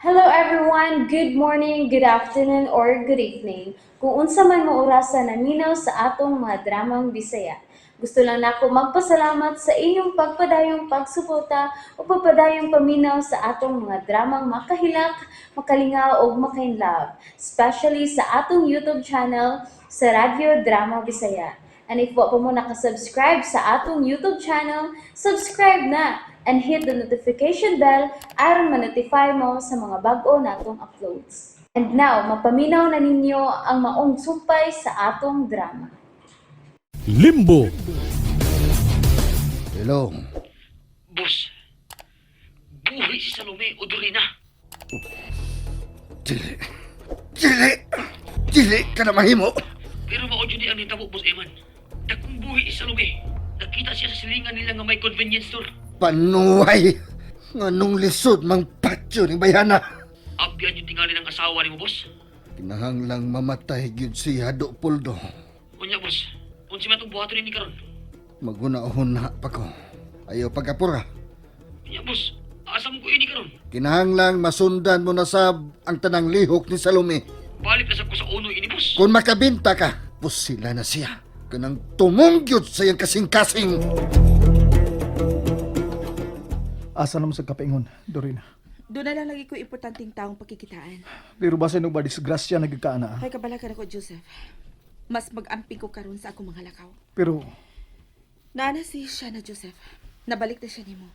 Hello everyone! Good morning, good afternoon, or good evening. Kung unsa man mo orasa naminaw sa atong mga dramang Bisaya. Gusto lang nako magpasalamat sa inyong pagpadayong pagsuporta o pagpadayong paminaw sa atong mga dramang makahilak, makalingaw ug makainlove, especially sa atong YouTube channel sa Radyo Drama Bisaya. And if wa pa mo nakasubscribe sa atong YouTube channel, subscribe na and hit the notification bell aron ma-notify mo sa mga bag-o natong uploads. And now, mapaminaw na ninyo ang maong sumpay sa atong drama. Limbo. Hello. Boss, buhi si Salome o Dorina. Dili. Dili. Dili ka na mahimo. Pero mao jud ni ang nitabo, Boss Eman. Dakong buhi si Salome. Nakita siya sa silingan nila nga may convenience store. Panuway. Nganong lisod mang patyo ni bayana. Abyan yung tingali ng asawa nimo, boss. Kinahanglang mamatay gyud si Hado Poldo. Unya, boss. Unsa man tong buhaton ni karon? Maghuna-huna pa ko. Ayaw pagkapura. Unya, boss. Asa mo ko ini karon? Kinahanglang masundan mo na sab ang tanang lihok ni Salome. Balik na sab ko sa uno ini, boss. Kung makabinta ka, pusila na siya. Kanang tumungyot sa iyang kasing-kasing. Asa naman sa kapaingon, Dorina. Doon na lang lagi ko importanteng taong pakikitaan. Pero basta nung ba disgrasya nagkaana. Kay kabalakan ako, Joseph. Mas mag-amping ko karon sa akong mga lakaw. Pero Naana si siya na, Joseph. Nabalik na siya nimo.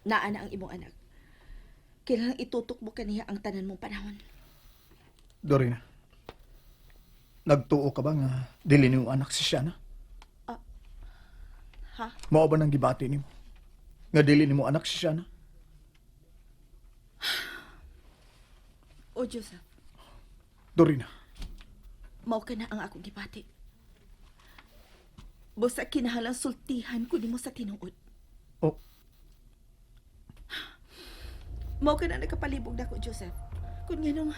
Naa na ang imong anak. Kailangan itutok mo kaniya ang tanan mong panahon. Dorina, nagtuo ka ba nga dili nimo anak si Shana? Ha? Mao ba nang gibati nimo? Nga dili nimo anak si Shana? O, Joseph, Dorina, mao ka na ang akong gibati. Busa kinahalang sultihan ko nimo sa tinuod. oh, Mao ka na nagkapalibog nako, Joseph. Kung nganong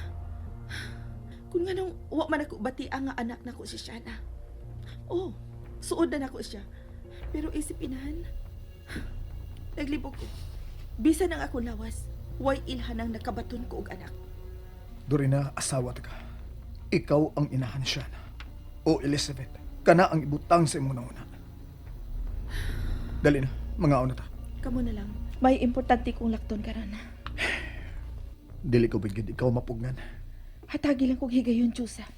wa man ako bati ang nga anak nako si Shana. Oh, suod na nako siya. Pero isip inahan, naglibog ko. Bisan ang akong lawas, way ilhan ang nakabaton ko og anak. Dorina, asawa ta ka. Ikaw ang inahan ni Shana. O Elizabeth, kana ang ibutang sa imong nauna. Dali na, mga una ta. Kamo na lang. May importante kong lakton karon. Dili ko bigid ikaw mapugnan. Hatagi lang kog higayon, Joseph.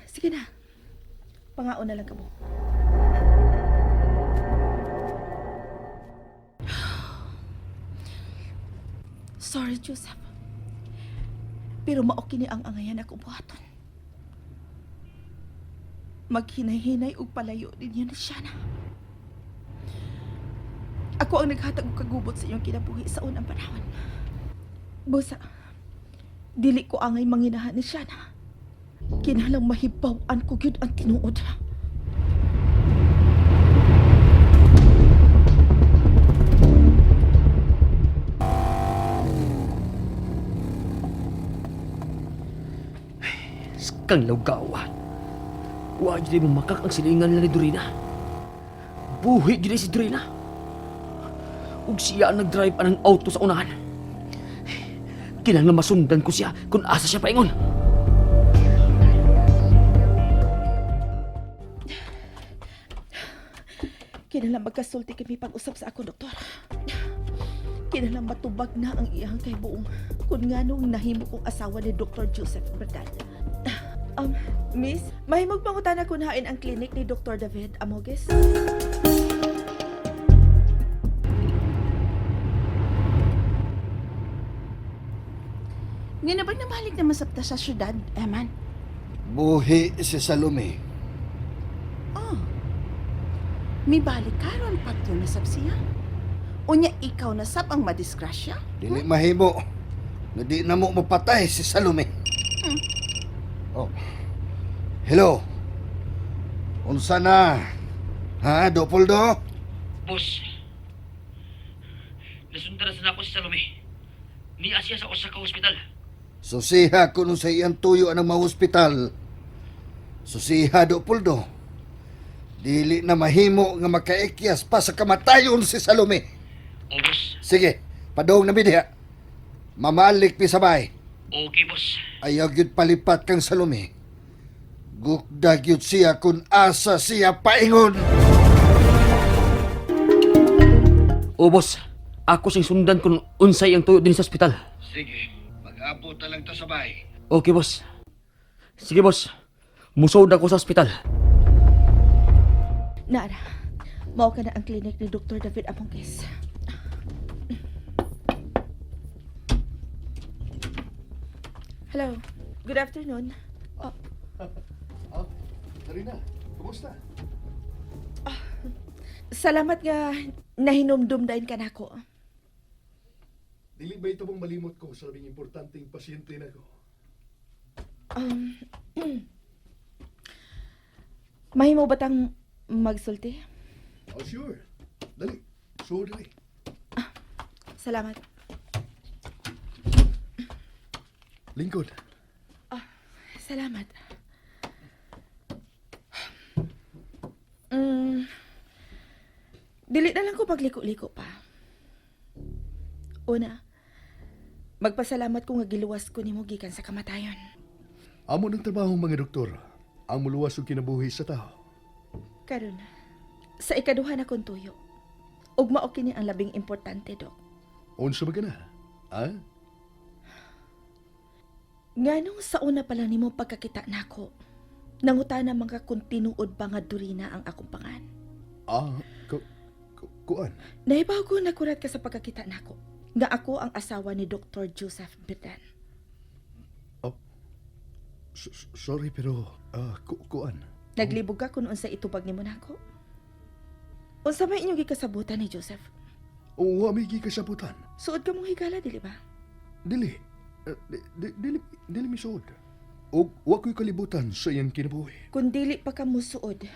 Sige na. Pangaon na lang kamo. Sorry, Joseph. Pero mao kini ang angayan ako buhaton. Maghinay-hinay og palayo ninyo ni Shana. Ako ang naghatag og kagubot sa iyong kinabuhi sa unang panahon. Busa, dili ko angay manginahan ni Shana. Kinahanglang mahibaw-an ko gyud ang tinuod. Skang lawgawa. Wa jud mo makak ang silingan nila ni Dorina. Buhi jud si Dorina. Ug siya ang nag-drive anang auto sa unahan. Kinahanglan masundan ko siya kung asa siya paingon. Kinahanglan magkasulti kami pag-usap sa akong doktor. Kinahanglan matubag na ang iyang kay buong kung nganong nahimo kong asawa ni Dr. Joseph Berdal. Miss, mahimog pangutana kung hain ang clinic ni Dr. David Amoges? Nga na bang nabalik na masapta sa syudad, Eman? Buhi si Salome. Oh. May balik karon pagto na sab siya. Unya ikaw na sab ang madisgrasya? Dili mahimo. Nga di na mo mapatay si Salome. Oh. Hello. Unsa na? Ha, Dopoldo? Boss, nasundan na sana ako si Salome. Niya siya sa usa ka hospital. Susiha kuno sa iyang tuyo ang mga ospital. Susiha, Dopoldo. Dili na mahimo nga makaikyas pa sa kamatayon si Salome. O boss, Sige, padong na mi diha. Mamalik mi sabay. Okay, boss. Ayaw gyud palipat kang Salome. Gukda gyud siya kung asa siya paingon. O boss, ako sing sundan kung unsay ang tuyo din sa ospital. Sige, mag-abot na lang ta sabay. Okay, boss. Sige, boss. Musod ako sa ospital. Nara, mao ka na ang clinic ni Dr. David Amongis. Hello. Good afternoon. Oh, Ah, Darina, kumusta? Salamat nga nahinumdum dayon ka nako. Dili ba ito mong malimot ko sa labing importanteng pasyente na ko? Mahimo ba tang magsulti? Oh, sure. Dali. Sure, dali. Salamat. Lingkod. Salamat. Dili na lang ko pagliko-liko pa. Una, magpasalamat ko nga giluwas ko nimo gikan sa kamatayon. Amo ng trabaho mga doktor. Ang muluwas og kinabuhi sa tao. Karon, sa ikaduha na kong tuyo. Ug mao kini ang labing importante, Dok. Unsa ba ka na? Ha? Nganong sa una pa lang nimo pagkakita nako, nangutana man ka kung tinuod ba nga Dorina ang akong pangan. Ah, kuan. Nahibaw ko nakurat ka sa pagkakita nako nga ako ang asawa ni Dr. Joseph Berdan. Oh, sorry pero kuan. Naglibog ka kung unsa itubag nimo nako. Unsa may inyong gikasabutan ni Joseph? Wa may gikasabutan. Suod ka mong higala, dili ba? Dili. Dili dili misuod. Og wa ko'y kalibutan sa iyang kinabuhi. Kung dili pa ka musuod,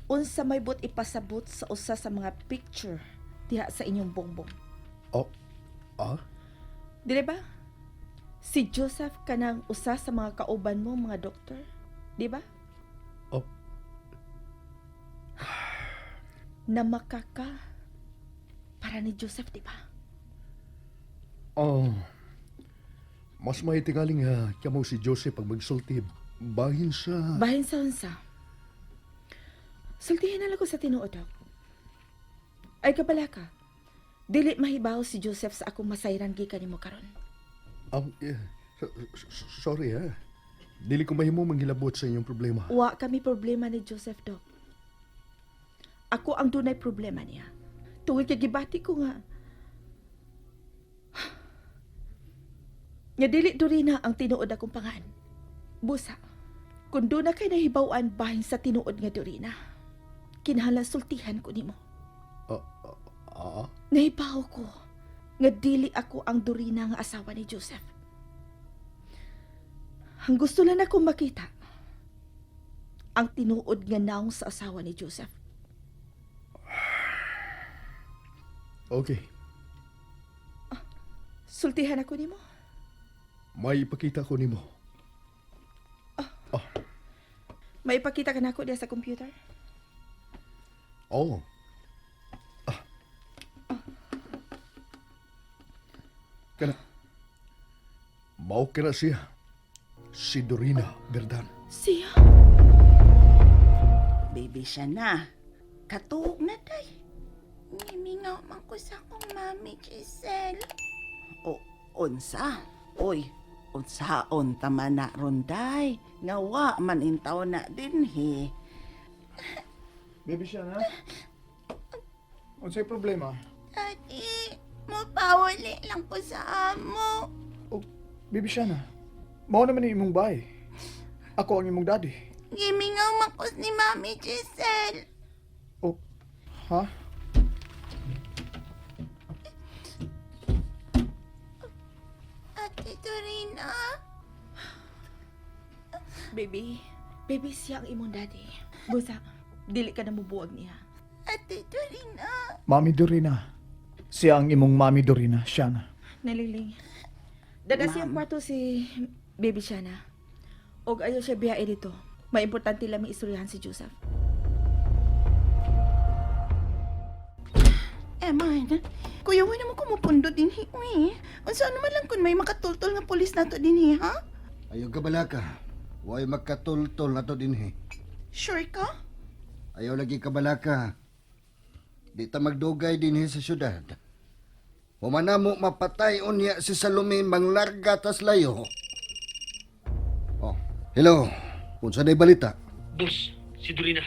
unsa may but ipasabot sa usa sa mga picture diha sa inyong bongbong. Oh. Ah? Dili ba? Si Joseph kanang usa sa mga kauban mo mga doktor, di ba? Oh. Namakaka para ni Joseph, di ba? Oh. Mas maitigaling nga kamo si Joseph pag magsulti bahin sa Bahin sa unsa. Sultihin na lang ko sa tinuod, Dok. Ay kabala ka. Dili mahibaw si Joseph sa akong masayran gikan nimo karon. Yeah. Sorry ha. Dili ko mahimo manghilabot sa inyong problema. Wa kami problema ni Joseph, Dok. Ako ang dunay problema niya. Tungod kay gibati ko nga. Nga dili Dorina ang tinuod akong pangan. Busa, kung doon na kay nahibaw-an bahin sa tinuod nga Dorina, kinahanglan sultihan ko nimo. Ah, ah, ah? Nahibaw ko nga dili ako ang Dorina nga asawa ni Joseph. Ang gusto lang akong makita ang tinuod nga naong sa asawa ni Joseph. Okay. Sultihan ako nimo. May ipakita ko nimo. May ipakita ka nako diya sa computer. Oh. Ah. Kana. Mao kana siya. Si Dorina Berdan. Siya. Baby siya na. Katuog na day. Nimingaw man ko sa akong mami, Giselle. O, unsa? Oy, unsaon tama na ron day. Nga wa man intaw na dinhi. Baby siya na. Unsay problema? Daddy, mapawali lang ko sa amo. Oh, baby siya na. Mao naman ni imong bay. Ako ang imong daddy. Gimingaw man ko ni Mami Giselle. Oh, ha? Ate Dorina. Baby, baby siya ang imong daddy. Busa, dili ka na mubuwag niya. Ate Dorina. Mami Dorina. Siya ang imong Mami Dorina, siya na. Naliling. Dada siyang kwarto si baby Shana. Og ayaw siya biyae dito. May importante lang may istoryahan si Joseph. Eman, kuya, wala mo kumupundo dinhi, uy. Unsa ano man lang kung may makatultol nga pulis nato dinhi, ha? Ayaw ka balaka. Way magkatultol na to dinhi. Sure ka? Ayaw lagi ka balaka. Di ta magdugay dinhi sa syudad. Humana mo mapatay unya si Salome manglarga tas layo. Oh, hello. Unsa day balita? Boss, si Dorina.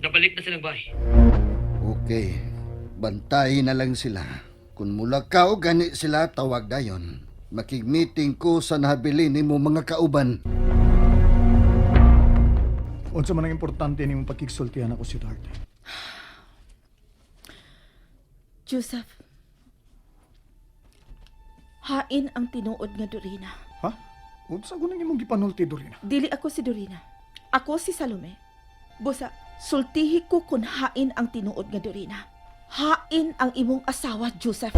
Nabalik na silang bahay. Okay. Bantayin na lang sila. Kung mula ka o gani sila, tawag dayon. Makig-meeting ko sa nabili nimo mga kauban. Unsa man ang importante nimong pagkigsultihan ako, sweetheart. Joseph, hain ang tinuod nga Dorina. Ha? Unsa ko nang imong gipanulti, Dorina? Dili ako si Dorina. Ako si Salome. Busa, sultihi ko kung hain ang tinuod nga Dorina. Hain ang imong asawa, Joseph.